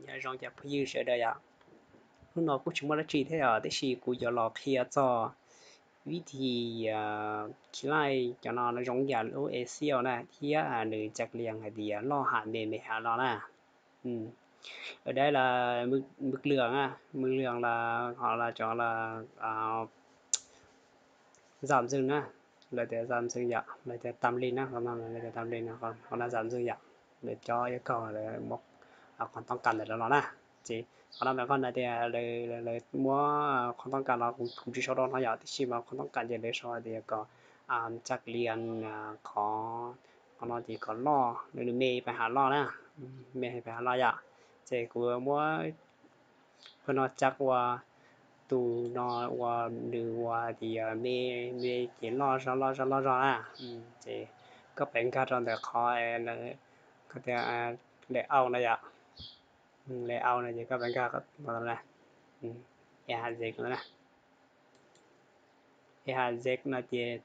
Nyob zoo cov phooj ywg sawv daws yom. Hnub no kuj tsis muaj dab tsi thiab yom, tiam sis kuv yuav los qhia txog vib thi khi laij cov no zoo yam lub Excel na, thiab nws tsa lias hais tias loj hav me, me hav loj na. Ở đây là mực, mực nước á, mực nước là họ là cho là à, giảm dần á, lawv tias giảm dần yom, lawv tias tăng lên á, lawv tias tăng lên, họ là giảm dần yom, lawv cov yêu cầu là qhov toob kas ntawm lawv los na. Ces qhov no mas qhov tias lawv muab qhov toob kas los kuv tsis sau rau no yom, tiam sis mas qhov toob kas ces lawv sau tias kom tsa lias qhov, qhov no ces kom loj, nws me pais hav loj na, me pais hav loj yom. Ces kuv muab pawg no tsa ua tus no ua nws ua tias me, me ces loj zog loj zog loj zog na. Ces koj pais nkag rau ntawm qhov lawv, qhov tias layout no yom, layout no ces koj pais nkag e hz no na, e hz no ces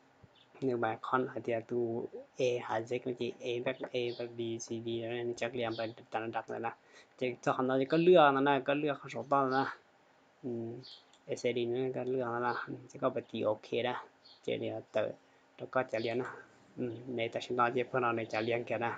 nws mas qhov hais tias tus e hz no ces e npab, e npab b c d, nws tsa lias npab tas nrad ntawd na. Ces txog qhov no ces koj lwaj no na, koj lwaj qhov saum toj no na, e c d no koj lwaj no na, ces koj pais tiv ok na, ces nws tawm rau koj tsa lias na. Nws tam sim no ces pawg no nws tsa lias kiag na.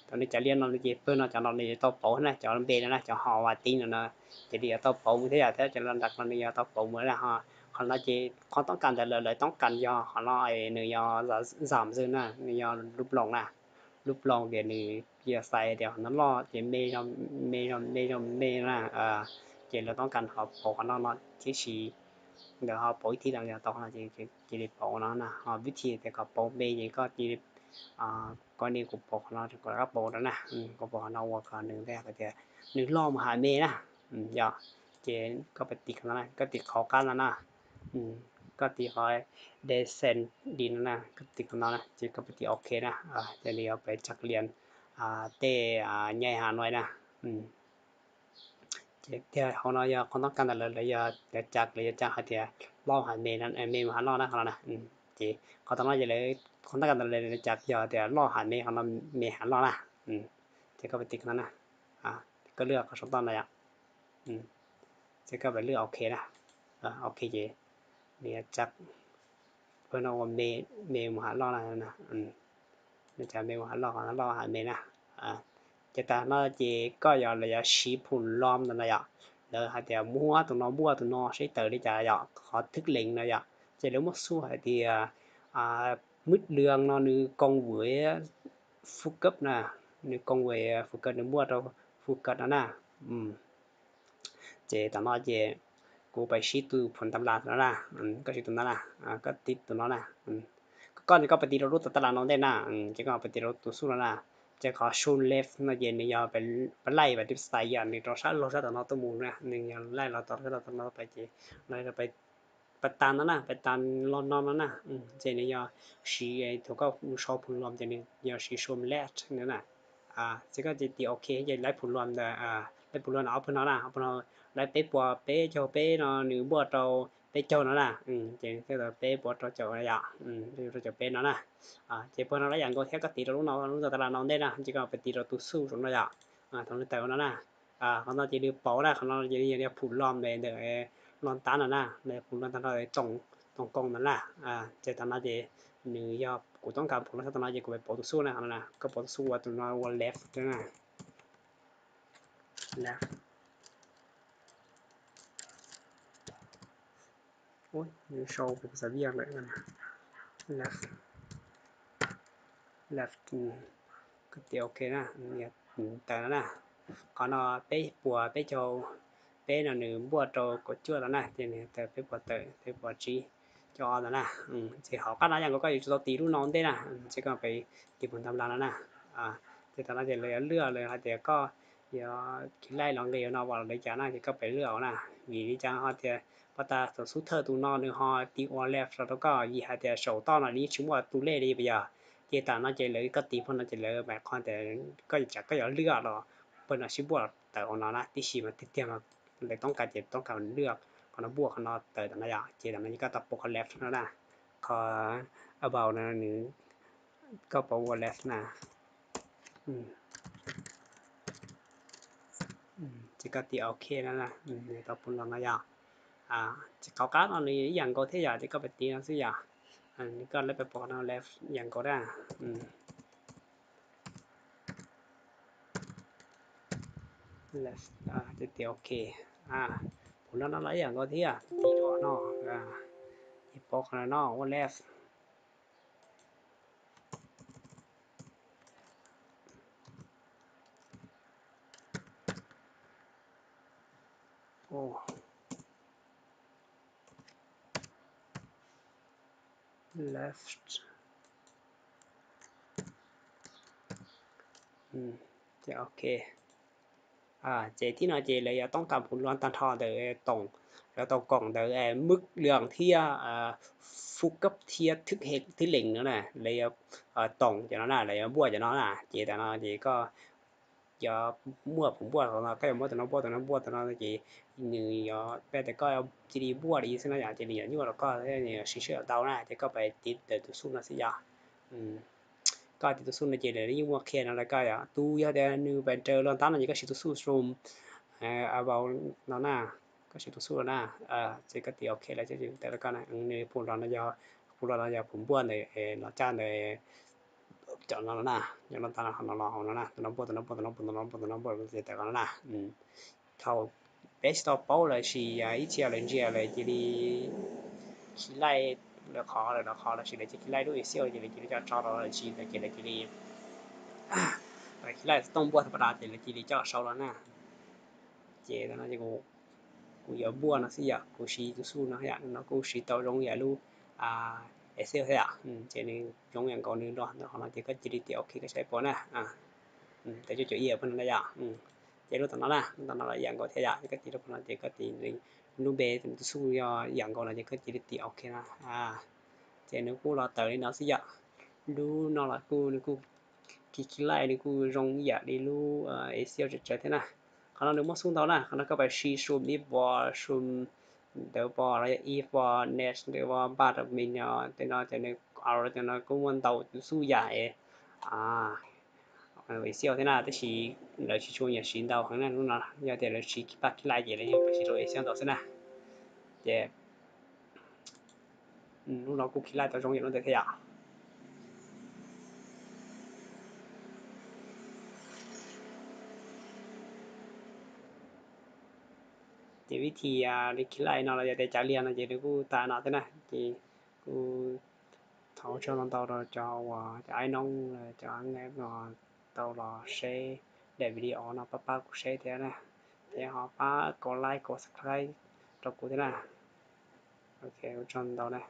Thaum nws tsa lias no ces pawg no cov no nws yuav tau pauv na, cov npe no na, cov ho vas tib no na, ces nws yuav tau pauv mus thiab yom, thiab cov laj nram no nws yuav tau pauv mus na ho. Qhov no ces qhov toob kas ntawd lawv, lawv toob kas yog qhov no, nws yog zam zws na, nws yog lub ploos na, lub ploos tias nws yog xais tias qhov no loj ces me, me, me, me na. Ces lawv toob kas ho pauv qhov no no thiab si, ntawd ho pauv ib thib los yog tau qhov no ces cia li pauv no na. Ho vib thi tias kom pauv me ces koj cia li, koj ni kuv pauv qhov no, kuv rov qab pauv rau na, kuv pauv qhov no ua kom nws tias nws loj mus hav me na. Yog, ces koj pais tiv qhov no na, koj tiv qhov qab no na, koj tiv qhov descending no na, koj tiv qhov no na, ces koj pais tiv ok na, ces nws yuav pais tsa lias tej nyaij hav no na. Ces tiag hauv no yog qhov toob kas ntawm lawv, lawv yog lawv tsa, lawv yuav tsa hais tias loj hav me, me mus hav loj na qhov no na. Ces qhov tom no ces lawv qhov toob kas ntawm lawv tsa yog tias loj hav me, qhov no me hav loj na. Ces koj pais tiv qhov no na, koj lwaj qhov saum toj no yom. Ces koj pais lwaj ok na, ok ces nws yuav tsa pawg no ua me, me mus hav loj na, nws tsa me mus hav loj, hav loj hav me na. Ces tas no ces koj yog lawv yuav siv phum lom ntawd na yom, lawv hais tias muab tus no npuaj tus no seb tawm li cas yom, qhov thwb lees no yom, ces lawv muab xu hais tias mub lwm no nws koos vwm fub kab na, nws koos vwm fub kab, nws npuaj rau fub kab no na. Ces tom no ces kuv pais siv tus phum tab las no na, koj siv tus no na, koj tiv tus no na. Koj, koj pais tiv rau lub tab las no ntej na, ces koj pais tiv rau tus xub no na. Ces qhov show left no ces nws yog pab laij pab dib xais yom, nws rau sab laug sab tom no tuaj mus na, nws yog laij los tom sab tom no pais ces no pais tas no na, pais tas los no no na. Ces nws yog siv, thaum koj sau phum lom ces nws yog siv show left no na. Ces koj tiv ok ces lawv phum lom ntawd, lawv phum lom ob pawg no na, ob pawg no, lawv peb puas peb caug peb no nws npuaj rau peb caug no na. Ces peb puas rau caum yom, rau caum peb no na. Ces pawg no lawv yam nkaus thiab, koj tiv rau lub no, lub tab las no ntej na, ces koj pais tiv rau tus xub rau no yom. Thaum nws tawm no na, qhov no ces nws pauv na, qhov no ces nws yog phum lom ntawm, ntawm lom tab no na, phum lom tab no txoos, txoos koos ntawd na. Ces tom no ces nws yog kuv toob kas phum lom sab tom no ces kuv pais pauv tus xub na, qhov no na, koj pauv tus xub ua tus no ua left na, left. Ui, nws sau kuv xav viaj lawm, left, left, koj tiv ok na, tawm no na. Qhov no peb puas peb caug peb no nws npuaj rau kaum cuaj no na, ces nws tawm peb puas tawm peb puas tsib caug ob no na. Ces hauv qab no yam nkaus koj yuav tsum tau tiv lub no ntej na, ces koj pais tiv phum tab las no na. Ces tom no ces lawv yuav lwaj, lawv hais tias koj yuav khi laij los nqis no los li cas na, ces koj pais lwaj hauv na. Vim li cas ho tias pab tas tus xub thawj tus no nws ho tiv ua left los rau koj, vim hais tias saum toj no nws yeej tsis muaj tus lej li puas yog. Ces tom no ces lawv, koj tiv phum no ces lawv mam qhov tias koj tsam koj yuav lwaj los pawg no sib npuaj tawm hauv no na, tiam sis mas tiag tiag mas lawv toob kas ces toob kas lwaj qhov no, npuaj qhov no tawm tom no yom. Ces tom no ces koj tau pauv qhov left no na, qhov about no nws, koj pauv ua left na. Ces koj tiv ok no, tau puv los no yog. Ces qhov qab no nws ib yam nkaus thiab yom, ces koj pab tiv no xwb yom. Koj lab pab pom no left ib yam nkaus na. Ces tiv ok. Puv los no los ib yam nkaus thiab, tiv dua no. Ces pom qhov no ua left. Left. Ces ok. Ces thib no ces lawv yuav toob kas puv los tag nrho ntawm toom, lawv tau koom ntawd mub lees thiab fuj kab thiab thwb lees no na, lawv yuav toom cov no na, lawv yuav npuaj cov no na. Ces tam no ces koj yuav muaj puv npuaj no, koj yuav muab tus no npuaj, tus no npuaj, tus no ces nws yuav peb tias koj cia li npuaj li xwb no yom, ces nws yuav nyuaj rau koj, nws yuav siv sij hawm ntau na, ces koj pab tiv ntawm tus xuj no xwb yom. Koj tiv tus xuj no ces lawv yeej muaj qhia no rau koj yom. Tus yog tias nws pes raws los ntab no ces koj siv tus xuj from above no na, koj siv tus xuj no na. Ces koj tiv ok lawm ces tawm rau koj na, nws puv los no yog, puv los no yog puv npuaj ntawm los caj ntawm cov no na, cov no tas no los hauv no na, tus no npuaj, tus no npuaj, tus no npuaj, tus no npuaj, tus no npuaj, ces tawm no na. Thaum peb tsis tau paub lawm sis ib txhia lawv ntsia lawv cia li khi laij lawv qhov lawm, lawv qhov lawm sis lawv cia li khi laij lub Excel ces lawv cia li coj tso rau lawm sis ntawd ces lawv cia li khi laij tooj npuaj tha pa das ces lawv cia li coj sau los na. Ces no kuv yuav npuaj no xwb yom, kuv siv tus xuj no yom, no kuj siv tau zoo yam lub Excel thiab yom. Ces nws zoo yam nkaus nws los ntawm qhov no ces koj cia li tiv ok koj saib puas na. Tawm cuaj caum ib pab no na yom. Ces lub tom no na, lub tom no los yam nkaus thiab yom, koj tiv rau puas no ces koj tiv lub npe, tus xuj yog yam nkaus no ces koj cia li tiv ok no. Ces nws kuj los tawm li no xwb yom. Lub no los kuj nws kuj khi khi laij nws kuj zoo ib yam li lub Excel tsawv tsawv thiab na. Qhov no nws muaj xuj ntau na, qhov no koj pab siv sum ib pos, sum ntawd pos los yog ib pos, next ntawd pos, npaj rau me no, tej no ces nws, cov no kuj muaj ntau tus xuj yam Excel thiab na, tab sis lawv tsis tshua nyiam siv ntau heev na lub no, yog tias lawv siv khi pab khi laij ces lawv yeej pab siv rau Excel ntau xwb na. Ces lub no kuj khi laij tau zoo yam lub ntawd thiab yom. Ces vib thib li khi laij no los yog tias cav liag no ces nws kuj tas no thiab na. Ces kuj thov ua tsaug ntau ntau rau cov uas cov aib noob cov aib no tau los saib daim video no, pab pab kuv saib thiab na, thiab ho pab kom like kom subscribe rau kuv thiab na. Ok, ua tsaug ntau na.